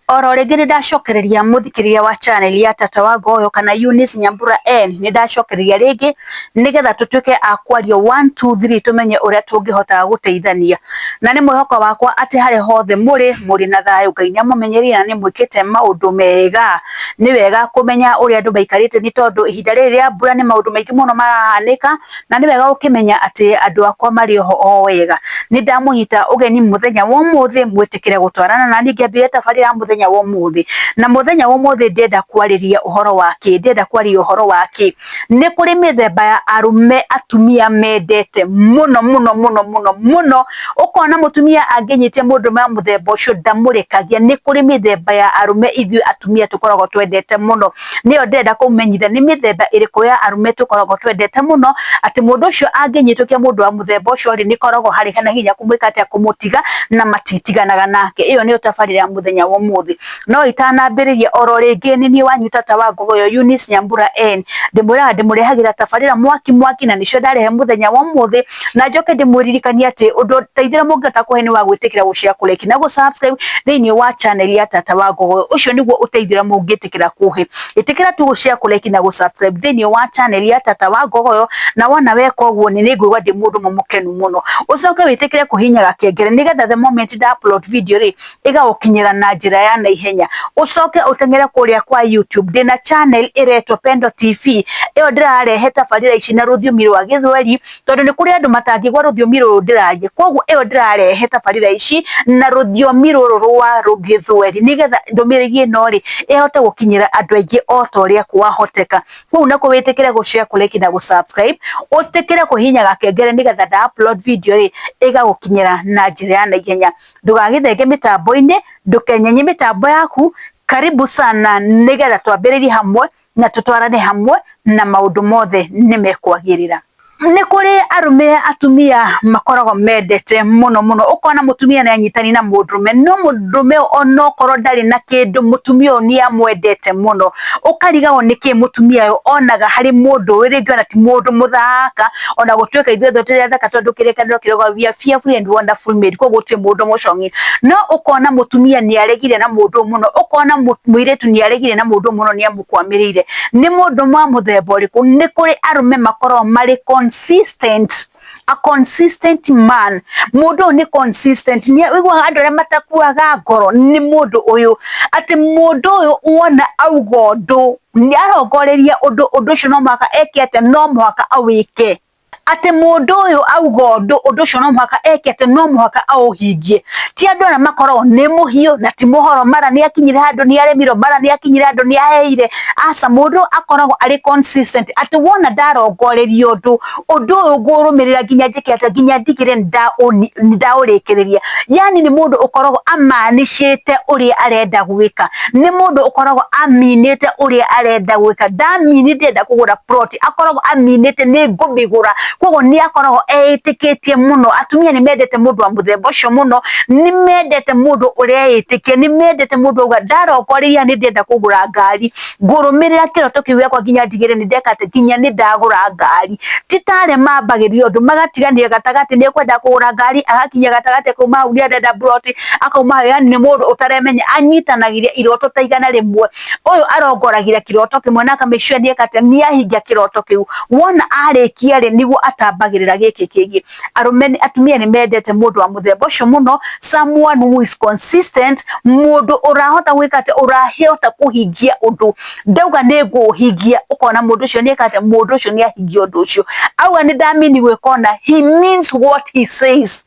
Oro rĩngĩ nĩndacokereria mũthikĩrĩria wa channel ya Tata wa Ngoyo kana Eunice Nyambura N, nĩndacokereria rĩngĩ nĩgetha tũtuĩke a kwaria 1 2 3 tũmenye ũrĩa tũngĩhota gũteithania. Na nĩ mwĩhoko wakwa atĩ harĩa hothe mũrĩ mũrĩ na thayũ, Ngai nĩamũmenyereire na nĩmwĩkĩte maũndũ mega. Nĩ wega kũmenya ũrĩa andũ maikarĩte nĩ tondũ ihinda rĩrĩ rĩa mbura nĩ maũndũ maingĩ mũno marahanĩka, na nĩ wega ũkĩmenya atĩ andũ akwa marĩ oho o wega. Nĩ ndamũnyita ũgeni mũthenya wa ũmũthĩ mwĩtĩkĩre gũtwarana na niĩ ngĩambĩrĩria tabarĩra ya mũthenya wa ũmũthĩ. Na mũthenya wa ũmũthĩ ndĩrenda kwarĩria ũhoro wa kĩ? Ndĩrenda kwaria ũhoro wa kĩ? Nĩ kũrĩ mĩthemba ya arũme atumia mendete mũno mũno mũno mũno mũno, ũkona mũtumia angĩnyitia mũndũrũme wa mũthemba ũcio ndamũrekagia. Nĩ kũrĩ mĩthemba ya arũme ithuĩ atumia tũkoragwo twendete mũno. Nĩyo ndĩrenda kũmenyithia nĩ mĩthemba ĩrĩkũ ya arũme tũkoragwo twendete mũno, atĩ mũndũ ũcio angĩnyitũkia mũndũ wa mũthemba ũcio rĩ, nĩ koragwo harĩ na hinya kũmwĩka atĩa, kũmũtiga, na matitiganaga nake. Ĩyo nĩyo tabarĩra ya mũthenya wa ũmũthĩ. No itanambĩrĩria oro rĩngĩ nĩ niĩ wanyu Tata wa Ngogoyo Eunice Nyambura N, ndĩmwĩraga ndĩmũrehagĩra tabarĩra mwaki mwaki, na nĩcio ndarehe mũthenya wa ũmũthĩ. Na njoke ndĩmũririkanie atĩ ũndũ ũteithio ũrĩa mũngĩhota kũhe nĩ wa gwĩtĩkĩra gũ share, kũ like na gũ subscribe thĩinĩ wa channel ya Tata wa Ngogoyo. Ũcio nĩguo ũteithio ũrĩa mũngĩtĩkĩra kũhe. Ĩtĩkĩra tu gũ share, kũ like na gũ subscribe thĩinĩ wa channel ya Tata wa Ngogoyo, na wona weka ũguo nĩ ngũigua ndĩ mũndũ ũmwe mũkenu mũno. Ũcoke wĩtĩkĩre kũhihinya gakengere nĩgetha the moment nda upload video rĩ, ĩgagũkinyĩra na njĩra ya naihenya. Ũcoke ũteng'ere kũrĩa kwa YouTube, ndĩna channel ĩretwo Pendo TV, ĩyo ndĩrarehe tabarĩra ici na rũthiomi rwa Gĩthweri, tondũ nĩ kũrĩ andũ matangĩigua rũthiomi rũrũ ndĩraria, koguo ĩyo ndĩrarehe tabarĩra ici na rũthiomi rũrũ rwa Gĩthweri nĩgetha ndũmĩrĩri ĩno rĩ, ĩhote gũkinyĩra andũ aingĩ o ta ũrĩa kwahoteka. Kũu nakuo wĩtĩkĩre gũ share, kũ like na gũ subscribe, ũtĩkĩre kũhihinya gakengere nĩgetha nda upload video rĩ, ĩgagũkinyĩra na njĩra ya naihenya. Ndũgagĩthenge mĩtambo-inĩ, ndũkenyenye mĩtambo yaku, karibu sana nĩgetha twambĩrĩrie hamwe na tũtwarane hamwe na maũndũ mothe nĩ mekwagĩrĩra. Nĩ kũrĩ arũme atumia makoragwo mendete mũno mũno, ũkona mũtumia nĩ anyitani na mũndũrũme, no mũndũrũme onokorwo ndarĩ na kĩndũ, mũtumia ũyũ nĩ amwendete mũno. Ũkarigagwo nĩkĩ mũtumia ũyũ onaga harĩ mũndũ ũyũ, rĩngĩ ona ti mũndũ mũthaka, ona gũtuĩka ithuĩ othe tũrĩ athaka tondũ kĩrĩkanĩro kĩrauga we are fearfully and wonderfully made, koguo gũtirĩ mũndũ mũcong'i. No ũkona mũtumia nĩ aregire na mũndũ ũyũ mũno, ũkona mũirĩtu nĩ aregire na mũndũ ũyũ mũno, nĩ amũkwamĩrĩire. Nĩ mũndũ wa mũthemba ũrĩkũ? Nĩ kũrĩ arũme makoragwo marĩ consistent, a consistent man. Mũndũ ũyũ nĩ consistent, nĩ ũiguaga andũ arĩa matakuaga ngoro nĩ mũndũ ũyũ, atĩ mũndũ ũyũ wona auga ũndũ, nĩ arongoreria ũndũ, ũndũ ũcio no mũhaka eke atĩa, no mũhaka awĩke. Atĩ mũndũ ũyũ auga ũndũ, ũndũ ũcio no mũhaka eke atĩ, no mũhaka aũhingie. Ti andũ arĩa makoragwo nĩ mũhiũ na ti mũhoro, mara nĩ akinyire handũ nĩ aremirwo, mara nĩ akinyire handũ nĩ aheire. Aca, mũndũ akoragwo arĩ consistent, atĩ wona ndarongoreria ũndũ, ũndũ ũyũ ngũrũmĩrĩra nginya njĩke atĩa, nginya ndigĩrĩre nĩ ndaũrĩkĩrĩria. Yani nĩ mũndũ ũkoragwo amanicĩte ũrĩa arenda gwĩka, nĩ mũndũ ũkoragwo aminĩte ũrĩa arenda gwĩka. Ndamini ndĩrenda kũgũra plot, akoragwo aminĩte nĩ ngũmĩgũra, koguo nĩ akoragwo eĩtĩkĩtie mũno. Atumia nĩ mendete mũndũ wa mũthemba ũcio mũno, nĩ mendete mũndũ ũreĩtĩkia, nĩ mendete mũndũ auga ndarongoreria nĩ ndĩrenda kũgũra ngari, ngũrũmĩrĩra kĩroto kĩu gĩakwa nginya ndigĩrĩre nĩ ndeka atĩ, nginya nĩ ndagũra ngari. Ti ta arĩa mambagĩrĩria ũndũ magatiganĩria gatagatĩ, nĩ ekwenda kũgũra ngari agakinya gatagatĩ akauma hau nĩ arenda plot, akauma hau, yani nĩ mũndũ ũtaremenya, anyitanagĩria iroto ta 100. Ũyũ arongoragia kĩroto kĩmwe na aka make sure nĩ eka atĩa, nĩ ahingia kĩroto kĩu. Wona arĩkia rĩ, nĩguo atambagĩrĩra gĩkĩ kĩngĩ. Arũme, atumia nĩ mendete mũndũ wa mũthemba ũcio mũno, someone who is consistent, mũndũ ũrahota gwĩka atĩa, ũrahota kũhingia ũndũ. Ndauga nĩ ngũũhingia, ũkona mũndũ ũcio nĩ eka atĩa, mũndũ ũcio nĩ ahingia ũndũ ũcio. Auga nĩ ndamini gwĩka ũna, he means what he says.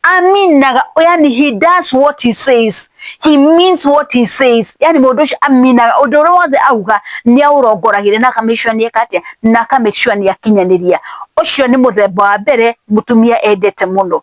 Aminaga, yani he does what he says, he means what he says. Yani mũndũ ũcio aminaga ũndũ ũrĩa wothe auga nĩ aũrongoragĩria na aka make sure nĩ eka atĩa, na aka make sure nĩ akinyanĩria. Ũcio nĩ mũthemba wa mbere mũtumia endete mũno.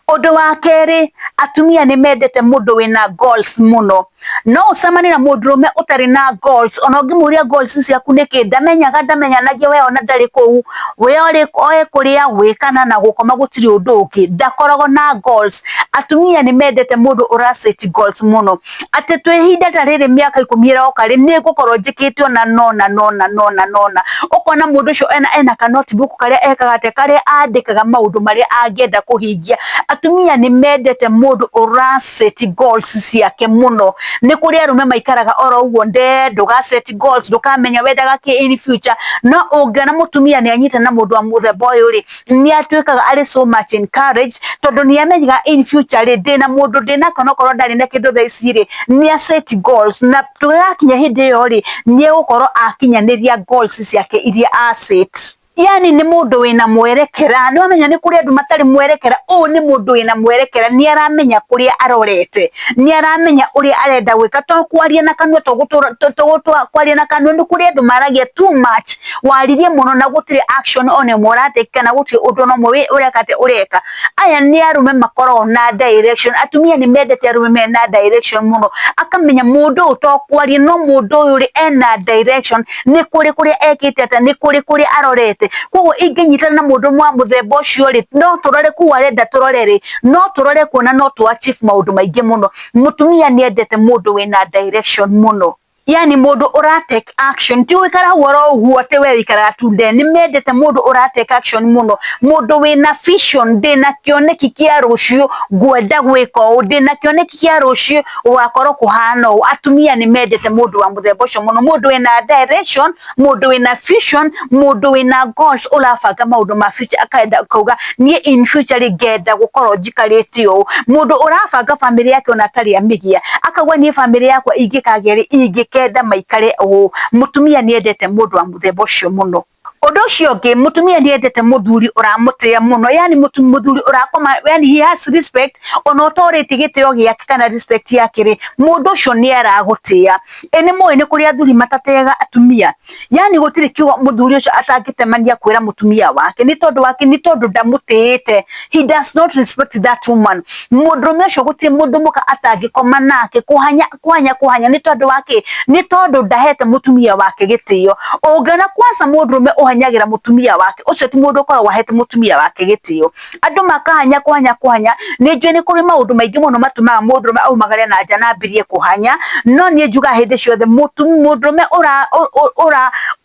Ũndũ wa kerĩ, atumia nĩ mendete mũndũ wĩna goals mũno. No ũcemanie na mũndũrũme ũtarĩ na goals, ona ũngĩmũria goals ciaku nĩkĩ, ndamenyaga, ndamenyanagia we ona ndarĩ kũu, we oĩ kũrĩa, gwĩkana na gũkoma, gũtirĩ ũndũ ũngĩ, ndakoragwo na goals. Atumia nĩ mendete mũndũ ũra set goals mũno, atĩ twĩ ihinda ta rĩrĩ mĩaka 10 ĩroka rĩ, nĩ ngũkorwo njĩkĩte ũna nona nona nona nona. Ũkona mũndũ ũcio ena ka notebook karĩa ekaga atĩa, karĩa andĩkaga maũndũ marĩa angĩenda kũhingia. Atumia nĩ mendete mũndũ ũra set goals ciake mũno. Nĩ kũrĩ arũme maikaraga oro ũguo nde, ndũga set goals, ndũkamenya wendaga kĩ in future. No ũngĩona mũtumia nĩ anyita na mũndũ wa mũthemba ũyũ rĩ, nĩ atuĩkaga arĩ so much encouraged, tondũ nĩ amenyaga in future rĩ, ndĩna mũndũ ndĩnake, onokorwo ndarĩ na kĩndũ thaa ici rĩ, nĩ a set goals, na tũgakinya hĩndĩ ĩyo rĩ, nĩ egũkorwo akinyanĩria goals ciake iria a set. Yani nĩ mũndũ wĩna mwerekera. Nĩ wamenya nĩ kũrĩ andũ matarĩ mwerekera. Ũyũ nĩ mũndũ wĩna mwerekera, nĩ aramenya kũrĩa arorete, nĩ aramenya ũrĩa arenda gwĩka, to kwaria na kanua, to gũtũra kwaria na kanua. Nĩ kũrĩ andũ maragia too much, waririe mũno na gũtirĩ action ona ĩmwe ũratake, kana gũtirĩ ũndũ ona ũmwe ũreka atĩ ũreka. Aya nĩ arũme makoragwo na direction. Atumia nĩ mendete arũme mena direction mũno, akamenya mũndũ ũyũ to kwaria, no mũndũ ũyũ rĩ, ena direction, nĩ kũrĩ kũrĩa ekĩte atĩa, nĩ kũrĩ kũrĩa arorete. Koguo ingĩnyitana na mũndũ wa mũthemba ũcio rĩ, no tũrore kũu arenda tũrore rĩ, no tũrore kuona no tũ achieve maũndũ maingĩ mũno. Mũtumia nĩ endete mũndũ wĩna direction mũno, yani mũndũ ũra take action, ti gũikara hau oro ũguo atĩ we wĩikaraga tu nde. Nĩ mendete mũndũ ũra take action mũno, mũndũ wĩna vision. Ndĩna kĩoneki kĩa rũciũ, ngwenda gwĩka ũũ, ndĩna kĩoneki kĩa rũciũ gũgakorwo kũhana ũũ. Atumia nĩ mendete mũndũ wa mũthemba ũcio mũno, mũndũ wĩna direction, mũndũ wĩna vision, mũndũ wĩna goals, ũrabanga maũndũ ma future, akenda kauga niĩ in future rĩ, ngenda gũkorwo njikarĩte ũũ. Mũndũ ũrabanga famĩlĩ yake ona atarĩ amĩgĩa, akauga niĩ famĩlĩ yakwa ingĩkagĩa rĩ, ingĩkenda maikare ũũ. Mũtumia nĩ endete mũndũ wa mũthemba ũcio mũno. Ũndũ ũcio ũngĩ, mũtumia nĩ endete mũthuri ũramũtĩa mũno, yani mũthuri ũrakoma, yani he has respect. Ona ũtorĩtie gĩtĩo gĩake kana respect yake rĩ, mũndũ ũcio nĩ aragũtĩa. Ĩ nĩ mũĩ nĩ kũrĩ athuri matateaga atumia? Yani gũtirĩ kiugo mũthuri ũcio atangĩtemania kwĩra mũtumia wake. Nĩ tondũ wake, nĩ tondũ ndamũtĩĩte. He does not respect that woman. Mũndũrũme ũcio gũtirĩ mũndũ mũka atangĩkoma nake, kũhanya kũhanya kũhanya. Nĩ tondũ wake? Nĩ tondũ ndahete mũtumia wake gĩtĩo. Ũngĩona kwanza mũndũrũme ũhanyagĩra mũtumia wake, ũcio ti mũndũ ũkoragwo ahete mũtumia wake gĩtĩo. Andũ makahanya kũhanya kũhanya. Nĩ njũĩ nĩ kũrĩ maũndũ maingĩ mũno matũmaga mũndũrũme aumagare na nja na ambĩrĩrie kũhanya, no niĩ njugaga hĩndĩ ciothe mũndũrũme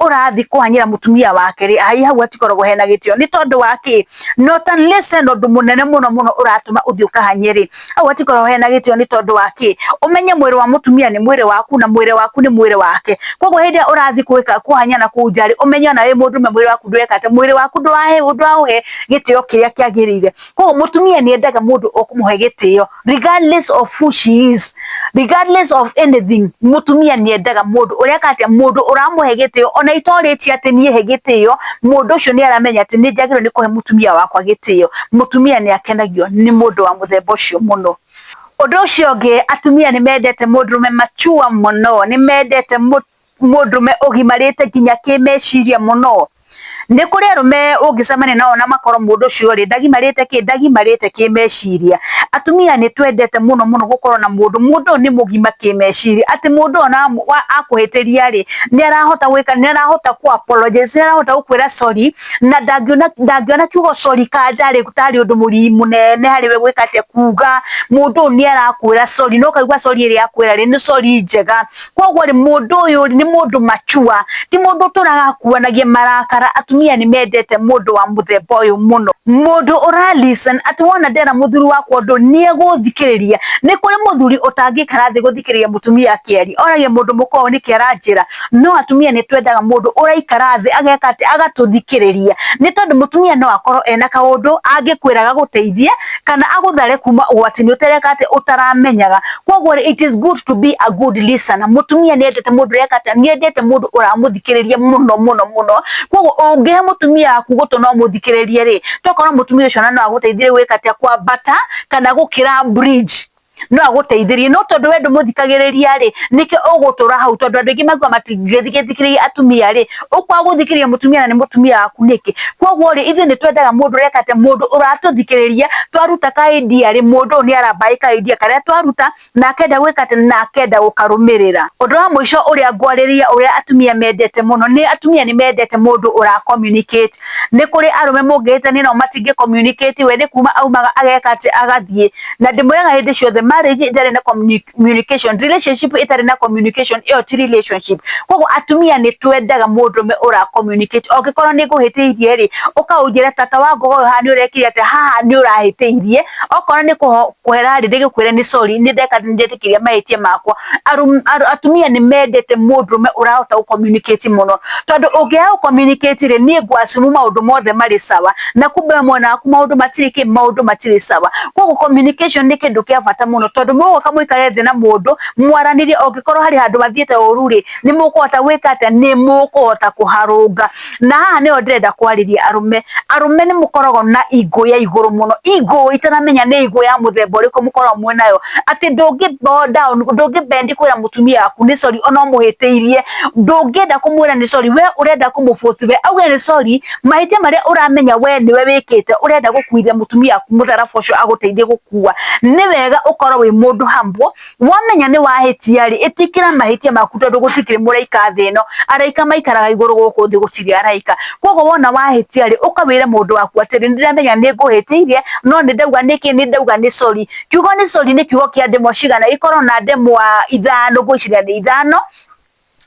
ũrathiĩ kũhanyĩra mũtumia wake rĩ, ai, hau hatikoragwo hena gĩtĩo. Nĩ tondũ wa kĩ? Not unless hena ũndũ mũnene mũno mũno ũratũma ũthiĩ ũkahanye rĩ, hau hatikoragwo hena gĩtĩo. Nĩ tondũ wa kĩ? Ũmenye mwĩrĩ wa mũtumia nĩ mwĩrĩ waku, na mwĩrĩ waku nĩ mwĩrĩ wake. Koguo hĩndĩ ĩrĩa ũrathiĩ gwĩka kũhanya na kũu nja rĩ, ũmenye ona wĩ mũndũrũme, mwĩrĩ waku ndũreka atĩ, mwĩrĩ waku ndũraũhe gĩtĩo kĩrĩa kĩagĩrĩire. Koguo mũtumia nĩ endaga mũndũ ũkũmũhe gĩtĩo regardless of who she is, regardless of anything. Mũtumia nĩ endaga mũndũ ũreka atĩa? Mũndũ ũramũhe gĩtĩo. Ona itorĩtie atĩ niĩ he gĩtĩo, mũndũ ũcio nĩ aramenya atĩ nĩ njagĩrĩirwo nĩ kũhe mũtumia wakwa gĩtĩo. Mũtumia nĩ akenagio nĩ mũndũ wa mũthemba ũcio mũno. Ũndũ ũcio ũngĩ, atumia nĩ mendete mũndũrũme mature mũno, nĩ mendete mũndũrũme ũgimarĩte nginya kĩmeciria mũno. Nĩ kũrĩ arũme ũngĩcemania nao na makorwo mũndũ ũcio rĩ, ndagimarĩte kĩ, ndagimarĩte kĩmeciria. Atumia nĩ twendete mũno mũno gũkorwo na mũndũ, mũndũ ũyũ nĩ mũgima kĩmeciria, atĩ mũndũ ũyũ ona akũhĩtĩria rĩ, nĩ arahota gwĩka, nĩ arahota kũ apologize, nĩ arahota gũkwĩra sorry, na ndangĩona kiugo sorry ka tarĩ ũndũ mũnene harĩ we gwĩka atĩa, kuga. Mũndũ ũyũ nĩ arakwĩra sorry, no ũkaigua sorry ĩrĩa akwĩra rĩ, nĩ sorry njega. Koguo rĩ, mũndũ ũyũ nĩ mũndũ mature, ti mũndũ ũtũraga akuanagia marakara. Atumia nĩ mendete mũndũ wa mũthemba ũyũ mũno, mũndũ ũra listen, atĩ wona ndera mũthuri wakwa ũndũ, nĩ egũthikĩrĩria. Nĩ kũrĩ mũthuri ũtangĩikara thĩ gũthikĩrĩria mũtumia akĩaria, oragia mũndũ mũka ũyũ nĩkĩ aranjĩra. No atumia nĩ twendaga mũndũ ũraikara thĩ ageka atĩ, agatũthikĩrĩria, nĩ tondũ mũtumia no akorwo ena kaũndũ angĩkwĩra gagũteithie kana agũthare kuma ũgwati-inĩ ũtareka atĩ, ũtaramenyaga. Koguo rĩ, it is good to be a good listener. Mũtumia nĩ endete mũndũ ũreka atĩa? Nĩ endete mũndũ ũramũthikĩrĩria mũno mũno mũno. Koguo ũngĩhe mũtumia waku gũtũ no mũthikĩrĩrie rĩ, tokorwo mũtumia ũcio no agũteithie gwĩka atĩa? Kwambata kana gũkĩra bridge no agũteithĩrie. No tondũ we ndũmũthikagĩrĩria rĩ, nĩkĩo ũgũtũra hau, tondũ andũ aingĩ makuga matingĩthikĩrĩria atumia rĩ, ũkwaga gũthikĩrĩria mũtumia na nĩ mũtumia waku nĩkĩ? Koguo rĩ, ithuĩ nĩ twendaga mũndũ ũreka atĩa? Mũndũ ũratũthikĩrĩria. Twaruta ka idea rĩ, mũndũ ũyũ nĩ arambaĩ ka idea karĩa twaruta na akenda gwĩka atĩa? Na akenda gũkarũmĩrĩra. Ũndũ wa mũico ũrĩa ngwarĩrĩria ũrĩa atumia mendete mũno, nĩ atumia nĩ mendete mũndũ ũra communicate. Nĩ kũrĩ arũme mũngĩhĩtania nao matingĩ communicate, we nĩ kuma aumaga ageka atĩ, agathiĩ. Na ndĩmwĩraga hĩndĩ ciothe Marriage ĩtarĩ na communication, relationship ĩtarĩ na communication, ĩyo ti relationship. Koguo atumia nĩ twendaga mũndũrũme ũra communicate. Angĩkorwo nĩ ngũhĩtĩirie rĩ, ũkaũnjĩra tata wa ngogoyo, haha nĩ ũrekire atĩa, haha nĩ ũrahĩtĩirie. Okorwo nĩ kũhera rĩ, ndĩgĩkwĩre nĩ sorry, nĩ ndeka, nĩ ndetĩkĩria mahĩtia makwa. Atumia nĩ mendete mũndũrũme ũrahota gũ communicate mũno, tondũ ũngĩaga gũ communicate rĩ, niĩ ngũ assume maũndũ mothe marĩ sawa, na kumbe mwena waku maũndũ matirĩ kĩ, maũndũ matirĩ sawa. Koguo communication nĩ kĩndũ kĩa bata mũno, tondũ mũgũka mũikare thĩ na mũndũ mwaranĩrie. Ũngĩkorwo harĩ handũ hathiĩte ũru rĩ, nĩ mũkũhota gwĩka atĩa? Nĩ mũkũhota kũharũnga. Na haha nĩho ndĩrenda kwarĩria arũme. Arũme nĩ mũkoragwo na ego ya igũrũ mũno, ego itaramenya nĩ ego ya mũthemba ũrĩkũ mũkoragwo mwĩnayo, atĩ ndũngĩ bow down, ndũngĩ bend kwĩra mũtumia waku nĩ sorry ona ũmũhĩtĩirie. Ndũngĩenda kũmwĩra nĩ sorry, we ũrenda kũmũforce we auge nĩ sorry mahĩtia marĩa ũramenya we nĩwe wĩkĩte. Ũrenda gũkuithia mũtumia waku mũtharaba ũcio agũteithie gũkua. Nĩ wega ũkorwo wĩ mũndũ humble. Wamenya nĩ wahĩtia rĩ, ĩtĩkĩra mahĩtia maku, tondũ gũtikĩrĩ mũraika thĩ ĩno. Araika maikaraga igũrũ, gũkũ thĩ gũtirĩ araika. Koguo wona wahĩtia rĩ, ũkawĩre mũndũ waku atĩrĩ, "Nĩ ndĩramenya nĩ ngũhĩtĩirie, no nĩ ndauga nĩkĩ, nĩ ndauga nĩ sorry." Kiugo nĩ sorry nĩ kiugo kĩa ndemwa cigana? Gĩkorwo na ndemwa 5, ngwĩciria nĩ 5,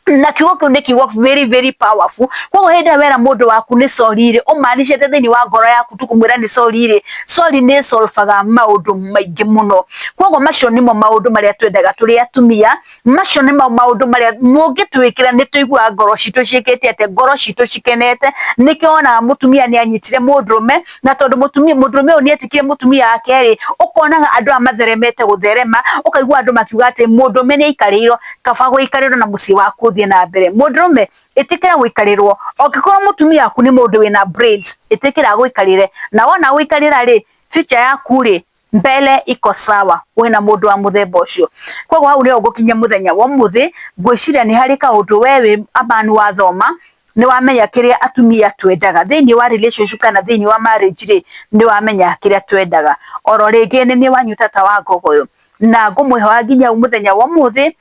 na kiugo kĩu nĩ kiugo very very powerful. Koguo hĩndĩ ĩrĩa wera mũndũ waku nĩ sorry rĩ, ũmanicĩte thĩinĩ wa ngoro yaku tu kũmwĩra nĩ sorry rĩ, sorry nĩ solvaga maũndũ maingĩ mũno. Koguo macio nĩmo maũndũ marĩa twendaga tũrĩ atumia. Macio nĩmo maũndũ marĩa mũngĩtwĩkĩra nĩ tũiguaga ngoro citũ ciĩkĩte atĩa? Ngoro citũ cikenete. Nĩkĩo wonaga mũtumia nĩ anyitire mũndũrũme, na tondũ mũtumia, mũndũrũme ũyũ nĩ etĩkire mũtumia wake rĩ, ũkonaga andũ aya matheremete gũtherema. Ũkaigua andũ makiuga atĩ mũndũrũme nĩ aikarĩirwo. Kaba gũikarĩrwo na mũciĩ waku ũthiĩ na mbere. Mũndũrũme, ĩtĩkĩra gũikarĩrwo. Angĩkorwo mũtumia waku nĩ mũndũ wĩna brains, ĩtĩkĩra gũikarĩre, na wona gũikarĩra rĩ, future yaku rĩ mbele iko sawa wĩna mũndũ wa mũthemba ũcio. Koguo hau nĩho ngũkinyia mũthenya wa ũmũthĩ. Ngwĩciria nĩ harĩ kaũndũ we wĩ amanu wathoma, nĩ wamenya kĩrĩa atumia twendaga thĩinĩ wa relationship kana thĩinĩ wa marriage rĩ, nĩ wamenya kĩrĩa twendaga. Oro rĩngĩ nĩ niĩ wanyu tata wa ngogoyo, na ngũmwĩhoya nginya mũthenya wa ũmũthĩ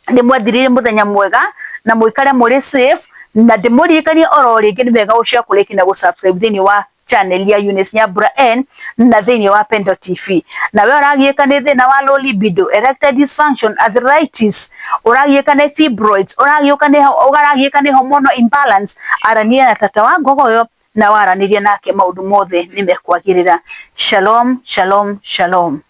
nĩ mwethirire mũthenya mwega na mũikare mũrĩ safe. Na ndĩmũririkanie oro rĩngĩ, nĩ wega gũshare, kũlike na gũsubscribe thĩinĩ wa channel ya Eunice Nyambura N na thĩinĩ wa Pendo TV. Na we ũragiĩka nĩ thĩna wa low libido, erectile dysfunction, arthritis, ũragiĩka nĩ fibroids, ũragiĩka nĩ hormonal imbalance, arania na tata wa ngogoyo, na waranĩria nake maũndũ mothe nĩ mekwagĩrĩra. Shalom, shalom, shalom.